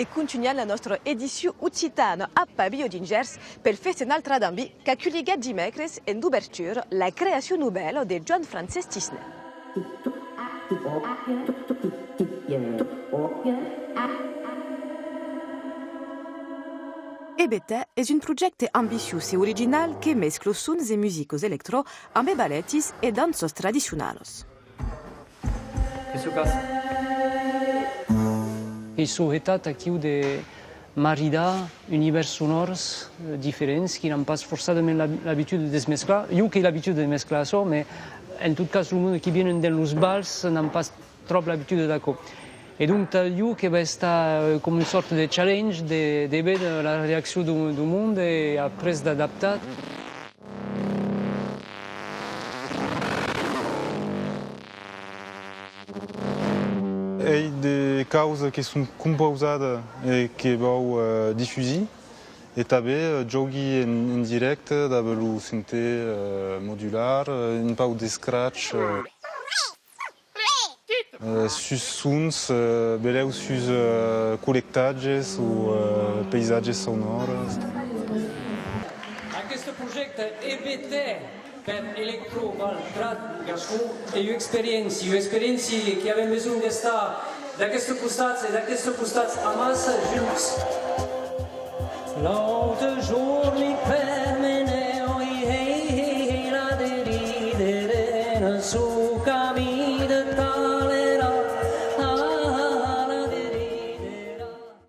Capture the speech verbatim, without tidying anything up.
E contunham la nòstra edicion occitana a Pavio dins Gèrs pel festenal Tradambi qu'a culhigat dimècres en dobertura la creacion novèla de Joan Francés Tisner. E Betè es un projècte ambiciós e original que mescla sons e musicas electrò ambe balètis e danças tradicionalas. Que se passa? Ei sohetat aquiu de maridar univèrs sonòrs, eh, diferents, qui n'an pas forçadament l'ab-, l'abitude de desmesclar. Jo qu'èi l'abitude de mesclar açò, mès en tot cas, lo monde qui vienen dens los bals n'an pas tròp l'abitude d'aquò. E donc, tà jo que va estar, eh, coma una sòrta de challenge de, de véder la reaccion deu, deu monde e après d'adaptar. Ei de causas que son compausadas e que vau, eh, difusir, e tanben, eh, jògui en, en dirècte dab lo synthé, eh, modular, eh, un pauc de scratch, eh. Eh, sus sons, eh, belèu sus, eh, collectatges o, eh, paisatges sonòrs. Aqueste projècte E B T per Electro Bal Trad Gascon ei ua experiéncia, ua experiéncia qui avem besonh d'estar d'aqueste costat e d'aqueste costat amassa junts. L'autre jour,